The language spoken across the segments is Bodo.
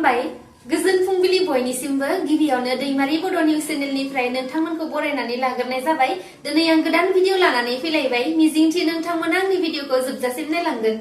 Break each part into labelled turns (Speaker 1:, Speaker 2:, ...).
Speaker 1: खुलुमबाय गोजोन फुंबिलि बयनिसिमबो गिबियावनो दैमारि बड' निउज चेनेलनिफ्राय नोंथांमोनखौ बरायनानै लाग्रोनाय जाबाय। दिनै आं गोदान भिडिअ लानानै फैलायबाय। मिजिंथि नोंथांमोना आंनि भिडिअखौ जोबजासिम नायलांगोन।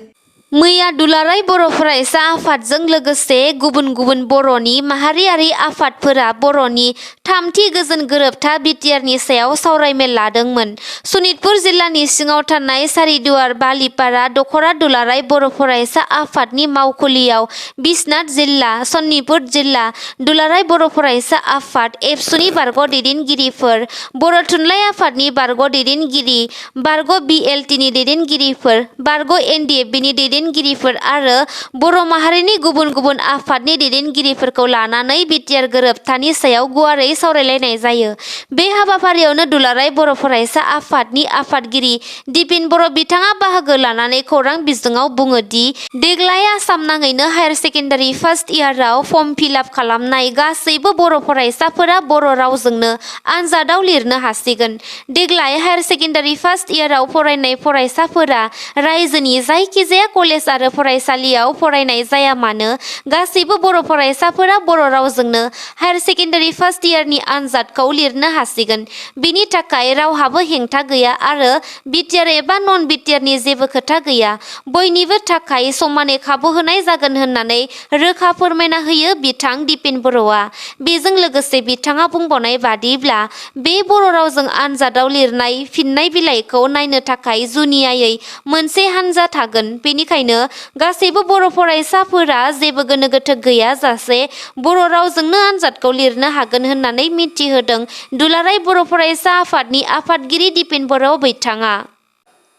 Speaker 1: मैया दुलाराय बर' फरायसा आफादजों लोगोसे गुबुन गुबुन बर'नि माहारियारि आफादफोरा बर'नि थामथि गोजोन गोरोबथा बिटिआरनि सायाव सावरायमेल लादोंमोन। सनितपुर जिल्लानि सिङाव थानाय सारिदुवार बालिपारा दख'रा दुलाराय बर' फरायसा आफादनि मावखुलियाव बिस्नाथ जिल्ला, सनितपुर जिल्ला दुलाराय बर' फरायसा आफाद, एबसुनि बारग' दैदेनगिरिफोर, बर' थुनलाइ आफादनि बारग' दैदेनगिरि, बारग' बिएलटिनि दैदेनगिरिफोर, बारग' एनडिएफबिनि दैदेनगिरिफोर आरो बर' माहारिनि गुबुन गुबुन आफादनि दैदेनगिरिफोरखौ लानानै बिटिआर गोरोबथानि सायाव गुवारै सावरायलायनाय जायो। बे हाबाफारियावनो दुलाराय बर' फरायसा आफादनि आफादगिरि दिपिन बर' बिथाङा बाहागो लानानै खौरां बिजोङाव बुङो दि देग्लाय आसाम नाङैनो हायार सेकेन्डारि फार्स्ट इयाराव फर्म फिलआप खालामनाय गासैबो बर' फरायसाफोरा बर' रावजोंनो आनजादाव लिरनो हासिगोन। देग्लाय हायार सेकेन्डारि फार्स्ट इयाराव फरायनाय फरायसाफोरा रायजोनि जायखिजाया कलेज आरो फरायसालियाव फरायनाय जाया मानो गासैबो बर' फरायसाफोरा बर' रावजोंनो हायार सेकेन्डारि फार्स्ट इयारनि आनजादखौ लिरनो हासिगोन। बिनि थाखाय रावहाबो हेंथा गैया आरो बिटिआर एबा नन बिटिआरनि जेबो खोथा गैया। बयनिबो थाखाय समानै खाबु होनाय जागोन होननानै रोखा फोरमायना होयो बिथां दिपिन बर'आ। बेजों लोगोसे बिथाङा बुंबावनाय बादिब्ला बे बर' रावजों आनजादाव लिरनाय फिननाय बिलाइखौ नायनो थाखाय जुनियायै मोनसे हानजा थागोन। बेनिखायनो गासैबो बर' फरायसाफोरा जेबो गोनो गोथो गैयाजासे बर' रावजोंनो आनजादखौ लिरनो हागोन होननानै मिथिहोदों दुलाराय बर' फरायसा आफादनि आफादगिरि दिपिन बर' बिथाङा।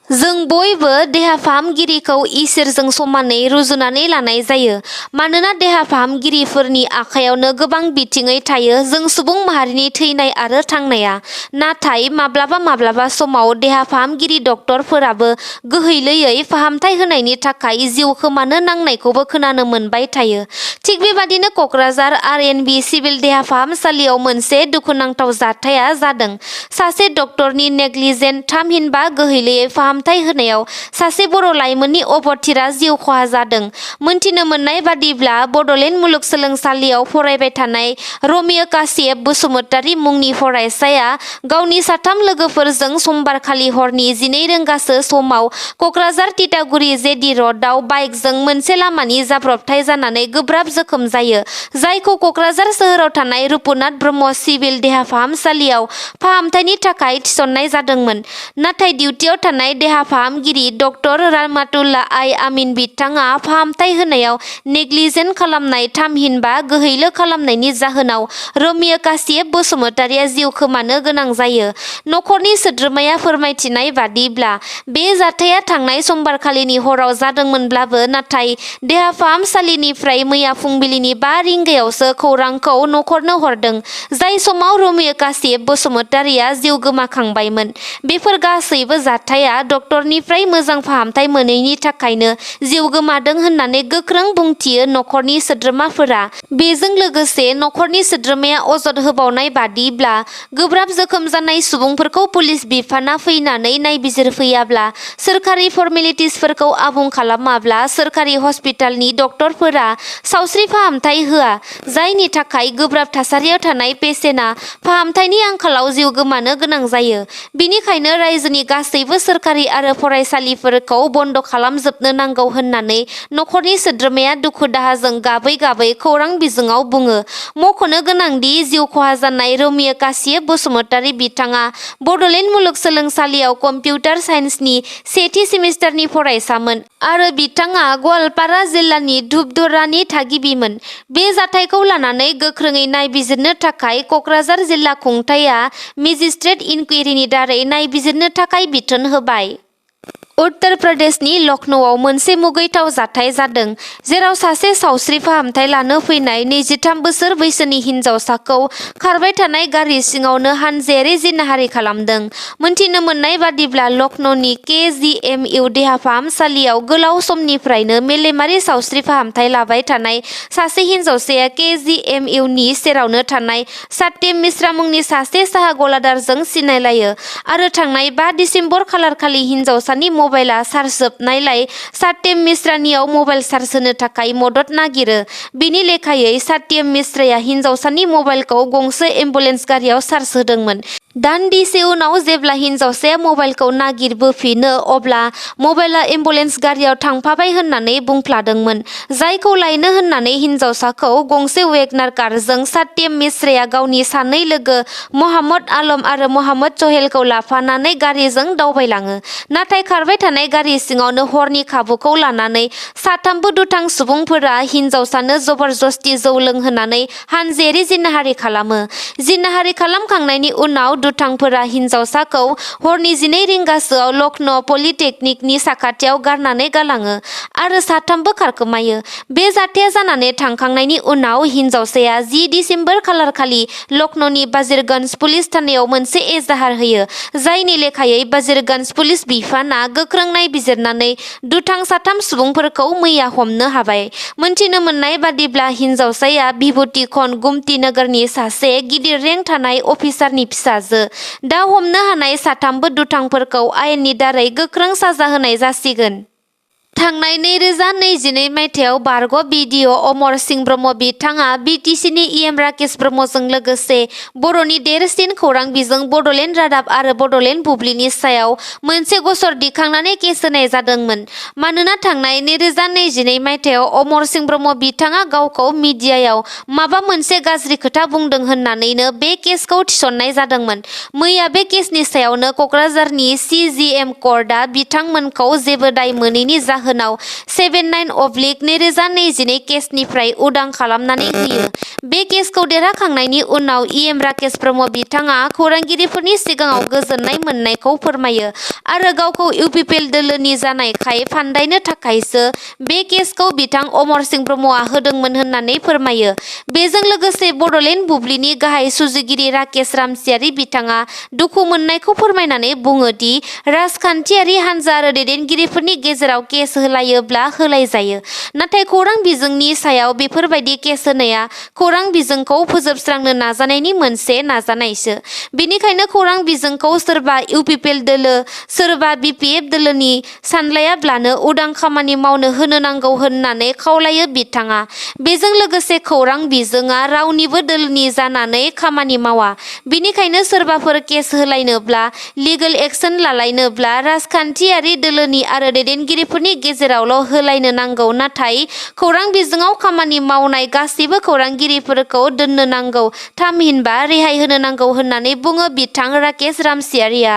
Speaker 1: जों बयबो देहा फाहामगिरिखौ इसोरजों समानै रुजुनानै लानाय जायो। मानोना देहा फाहामगिरिफोरनि आखायावनो गोबां बिथिङै थायो जों सुबुं माहारिनि थैनाय आरो थांनाया। नाथाय माब्लाबा समाव देहा फाहामगिरि डक्टरफोराबो गोहैलोयै फाहामथाय होनायनि थाखाय जिउ खोमानो नांनायखौबो खोनानो मोनबाय थायो। थिग बेबादिनो क'क्राझार आरएनबि सिभिल देहा फाहामसालियाव मोनसे दुखुनांथाव जाथाया जादों। सासे डक्टरनि नेग्लिजेन्ट थामहिनबा गोहैलोयै फाहामथाय होनायाव सासे बर' लाइमोननि अबथिरा जिउ खहा जादों। मोनथिनो मोननाय बादिब्ला बड'लेण्ड मुलुगसोलोंसालियाव फरायबाय थानाय रमिय' काश्यप बसुमतारी मुंनि फरायसाया गावनि साथाम लोगोफोरजों समबारखालि हरनि 12 रिंगासो समाव क'क्राझार तितागुरि जेडि र'डआव बाइकजों मोनसे लामानि जाब्रबथाय जानानै गोब्राब जोखोम जायो। जायखौ क'क्राझार सोहोराव थानाय रुपुनाथ ब्रह्म सिभिल देहा फाहामसालियाव फाहामथायनि थाखाय थिसननाय जादोंमोन। नाथाय डिउटियाव थानाय देहा फाहामगिरि डक्टर राहमातुल्लाह आइ आमिन बिथाङा फाहामथाय होनायाव नेग्लिजेन्ट खालामनाय थामहिनबा गोहैलो खालामनायनि जाहोनाव रमिय' काश्यप बसुमतारीया जिउ खोमानो गोनां जायो। नखरनि सोद्रोमाया फोरमायथिनाय बादिब्ला बे जाथाया थांनाय समबारखालिनि हराव जादोंमोनब्लाबो नाथाय देहा फाहामसालिनिफ्राय मैया फुंबिलिनि 5 रिंगायावसो खौरांखौ नखरनो हरदों। जाय समाव रमिय' काश्यप बसुमतारीया जिउ गोमाखांबायमोन। बेफोर गासैबो जाथाया डक्टरनिफ्राय मोजां फाहामथाय मोनैनि थाखायनो जिउ गोमादों होननानै गोख्रों बुंथियो नखरनि सोद्रोमाफोरा। बेजों लोगोसे नखरनि सोद्रोमाया अजद होबावनाय बादिब्ला गोब्राब जोखोम जानाय सुबुंफोरखौ पुलिस बिफाना फैनानै नायबिजिरफैयाब्ला सोरखारि फर्मेलिटिसफोरखौ आबुं खालामाब्ला सोरखारि हस्पिटालनि डक्टरफोरा सावस्रि फाहामथाय होआ। जायनि थाखाय गोब्राब थासारियाव थानाय पेसेन्टआ फाहामथायनि आंखालाव जिउ गोमानो गोनां जायो। बिनिखायनो रायजोनि गासैबो सोरखारि आरो फरायसालिफोरखौ बन्द' खालामजोबनो नांगौ होननानै नखरनि सोद्रोमाया दुखु दाहाजों गाबै गाबै खौरां बिजोङाव बुङो। मख'नो गोनांदि जिउ खहा जानाय रमिय' काश्यप बसुमतारी बिथाङा बड'लेण्ड मुलुगसोलोंसालियाव कम्पिउटार साइन्सनि सेथि सेमिस्टारनि फरायसामोन आरो बिथाङा गवालपारा जिल्लानि धुपधरानि थागिबिमोन। बे जाथायखौ लानानै गोख्रोङै नायबिजिरनो थाखाय क'क्राझार जिल्ला खुंथायआ मेजिस्ट्रेट इनकुवेरिनि दारै नायबिजिरनो थाखाय बिथोन होबाय। उत्तर प्रदेशनि लखनौआव मोनसे मुगैथाव जाथाय जादों। जेराव सासे सावस्रि फाहामथाय लानो फैनाय 23 बोसोर बैसोनि हिनजावसाखौ खारबाय थानाय गारि सिङावनो हानजायारि जिनाहारि खालामदों। मोनथिनो मोननाय बादिब्ला लखनौनि केजिएमइउ देहा फाहामसालियाव गोलाव समनिफ्रायनो मेलेमारि सावस्रि फाहामथाय लाबाय थानाय सासे हिनजावसाया केजिएमइउनि सेरावनो थानाय सात्यम मिश्रा मुंनि सासे साहा गलादारजों सिनायलायो आरो थांनाय 5 दिसेम्बर खालारखालि हिनजावसानि मबाइला चार्ज जोबनायलाय सत्यम मिश्रानियाव मबाइल चार्ज होनो थाखाय मदद नागिरो। बिनि लेखायै सत्यम मिश्राया हिनजावसानि मबाइलखौ गंसे एम्बुलेन्स गारियाव चार्ज होदोंमोन। दान्दिसे उनाव जेब्ला हिनजावसाया मबाइलखौ नागिरबोफिनो अब्ला मबाइला एम्बुलेन्स गारियाव थांफाबाय होननानै बुंफ्लादोंमोन। जायखौ लायनो होननानै हिनजावसाखौ गंसे वेगनार कारजों सत्यम मिश्राया गावनि सानै लोगो मोहम्मद आलम आरो मोहम्मद जहेलखौ लाफानानै गारिजों दावबायलाङो। नाथाय खारबाय थानाय गारि सिङावनो हरनि खाबुखौ लानानै साथामबो दुथां सुबुंफोरा हिनजावसानो जबरदस्ति जौ लोंहोनानै हानजायारि जिनाहारि खालामो। जिनाहारि खालामखांनायनि उनाव दुथांफोरा हिनजावसाखौ हरनि 12 रिंगासोआव लखनौ पलिटेकनिकनि साखाथियाव गारनानै गालाङो आरो साथामबो खारखोमायो। बे जाथाया जानानै थांखांनायनि उनाव हिनजावसाया 10 दिसेम्बर खालारखालि लखनौनि बाजिरगन्ज पुलिस थानायाव मोनसे एजाहार होयो। जायनि लेखायै बाजिरगन्ज पुलिस बिफाना गोख्रों नायबिजिरनानै दुथां साथाम सुबुंफोरखौ मैया हमनो हाबाय। मोनथिनो मोननाय बादिब्ला हिनजावसाया बिभूति खन गुमती नगरनि सासे गिदिर रेंक थानाय अफिसारनि फिसाजो। दा हमनो हानाय साथामबो दुथांफोरखौ आयेननि दारै गोख्रों साजा होनाय जासिगोन। थांनाय 2022 मायथाइयाव बारग' बिडिअ अमर सिंह ब्रह्म बिथाङा बिटिसिनि इएम राकेश ब्रह्मजों लोगोसे बर'नि देरसिन खौरां बिजों बड'लेण्ड रादाब आरो बड'लेण्ड बुब्लिनि सायाव मोनसे गसर दिखांनानै केस होनाय जादोंमोन। मानोना थांनाय 2022 मायथाइयाव अमर सिंह ब्रह्म बिथाङा गावखौ मिडियायाव माबा मोनसे गाज्रि खोथा बुंदों होननानैनो बे केसखौ थिसननाय जादोंमोन। मैया बे केसनि सायावनो क'क्राझारनि CJM कर्टआ बिथांमोनखौ जेबो दाय मोनैनि जाहोनाव 79/2022 केसनिफ्राय उदां खालामनानै होयो। बे केसखौ देरहाखांनायनि उनाव इएम राकेश ब्रह्म बिथाङा खौरांगिरिफोरनि सिगाङाव गोजोननाय मोननायखौ फोरमायो आरो गावखौ इउपिपिएल दोलोनि जानायखाय फान्दायनो थाखायसो बे केसखौ बिथां अमर सिंह ब्रह्मआ होदोंमोन होननानै फोरमायो। बेजों लोगोसे बड'लेण्ड बुब्लिनि गाहाय सुजुगिरि राकेश रामसियारि बिथाङा दुखु मोननायखौ फोरमायनानै बुङो दि राजखान्थियारि हान्जा आरो दैदेनगिरिफोरनि गेजेराव केस होलायोब्ला होलायजायो। नाथाय खौरां बिजोंनि सायाव बेफोरबायदि केस होनाया खौरां बिजोंखौ फोजोबस्रांनो नाजानायनि मोनसे नाजानायसो। बेनिखायनो खौरां बिजोंखौ सोरबा इउपिपिएल दोलो सोरबा बिपिएफ दोलोनि सानलायाब्लानो उदां खामानि मावनो होनो नांगौ होननानै खावलायो बिथाङा। बेजों लोगोसे खौरां बिजोङा रावनिबो दोलोनि जानानै खामानि मावा। बेनिखायनो सोरबाफोर केस होलायनोब्ला लिगेल एक्सन लालायनोब्ला राजखान्थियारि दोलोनि आरो दैदेनगिरिफोरनि गेजेरावल' होलायनो नांगौ। नाथाय खौरां बिजोङाव खामानि मावनाय गासैबो खौरांगिरिफोरखौ दोननो नांगौ थामहिनबा रेहाय होनो नांगौ होननानै बुङो बिथां राकेश रामसियारिया।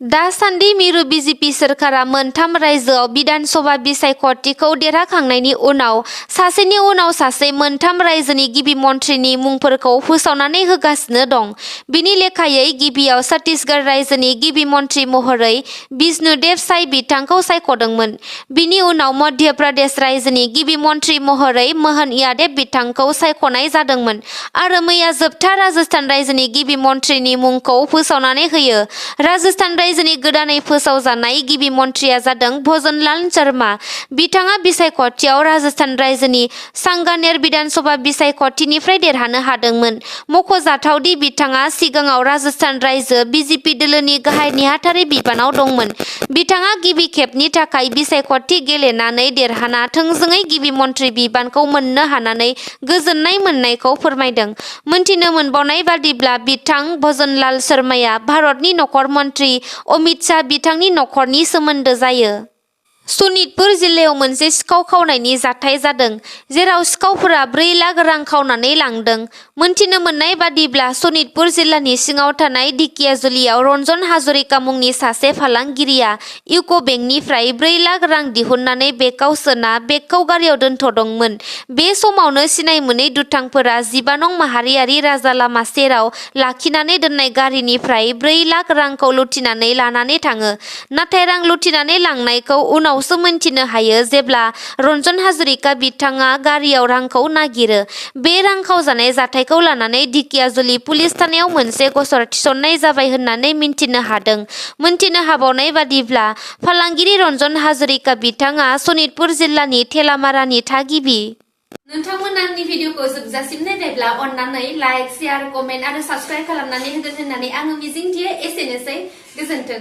Speaker 1: दासान्दि मिरु बिजेपि सोरखारा मोनथाम रायजोआव बिधान सभा बिसायख'थिखौ देरहाखांनायनि उनाव सासेनि उनाव सासे मोनथाम रायजोनि गिबि मन्थ्रिनि मुंफोरखौ फोसावनानै होगासिनो दं। बिनि लेखायै गिबियाव छत्तीसगढ़ रायजोनि गिबि मन्थ्रि महरै विष्णुदेव साय बिथांखौ सायख'दोंमोन। बिनि उनाव मध्य प्रदेश रायजोनि गिबि मन्थ्रि महरै मोहन यादव बिथांखौ सायख'नाय जादोंमोन आरो मैया जोबथा राजस्थान रायजोनि गिबि मन्थ्रिनि मुंखौ फोसावनानै होयो। राजस्थान रायजोनि गोदानै फोसावजानाय गिबि मन्थ्रिया जादों भजनलाल शर्मा। बिथाङा बिसायख'थियाव राजस्थान रायजोनि सांगानेर बिधानसभा बिसायख'थिनिफ्राय देरहानो हादोंमोन। मख'जाथावदि बिथाङा सिगाङाव राजस्थान रायजो बिजेपि दोलोनि गाहाय नेहाथारि बिबानाव दंमोन। बिथाङा गिबि खेबनि थाखाय बिसायख'थि गेलेनानै देरहाना थोंजोङै गिबि मन्थ्रि बिबानखौ मोननो हानानै गोजोननाय मोननायखौ फोरमायदों। मोनथिनो मोनबावनाय बादिब्ला बिथां भजनलाल शर्माया भारतनि नखर मन्थ्रि अमित शाह बिथांनि नखरनि सोमोन्दो जायो। सनितपुर जिल्लायाव मोनसे सिखाव खावनायनि जाथाय जादों जेराव सिखावफोरा 4 लाख रां खावनानै लांदों। मोनथिनो मोननाय बादिब्ला सनितपुर जिल्लानि सिङाव थानाय ढेकियाजुलियाव रन्जन हाजरिका मुंनि सासे फालांगिरिया इउक' बेंकनिफ्राय 4 लाख रां दिहुननानै बेगआव सोना बेगखौ गारियाव दोनथ'दोंमोन। बे समावनो सिनाय मोनै दुथांफोरा 15 नं माहारियारि राजा लामा सेराव लाखिनानै दोननाय गारिनिफ्राय 4 लाख रांखौ लुथिनानै लानानै थाङो। नाथाय रां लुथिनानै लांनायखौ उनावसो मोनथिनो हायो जेब्ला रन्जन हाजरिका बिथाङा गारियाव रांखौ नागिरो। बे रां खावजानाय जाथायखौ लानानै ढेकियाजुलि पुलिस थानायाव मोनसे गसर थिसननाय जाबाय होननानै मिन्थिनो हादों। मोनथिनो हाबावनाय बादिब्ला फालांगिरि रन्जन हाजरिका बिथाङा सनितपुर जिल्लानि थेलामारानि थागिबि। नोंथांमोना आंनि भिडिअखौ जोबजासिम नायबायब्ला अन्नानै लाइक, शेयार, कमेन्ट आरो साबस्क्राइब खालामनानै होगोन होननानै आङो मिजिंथियो। एसेनोसै, गोजोन्थों।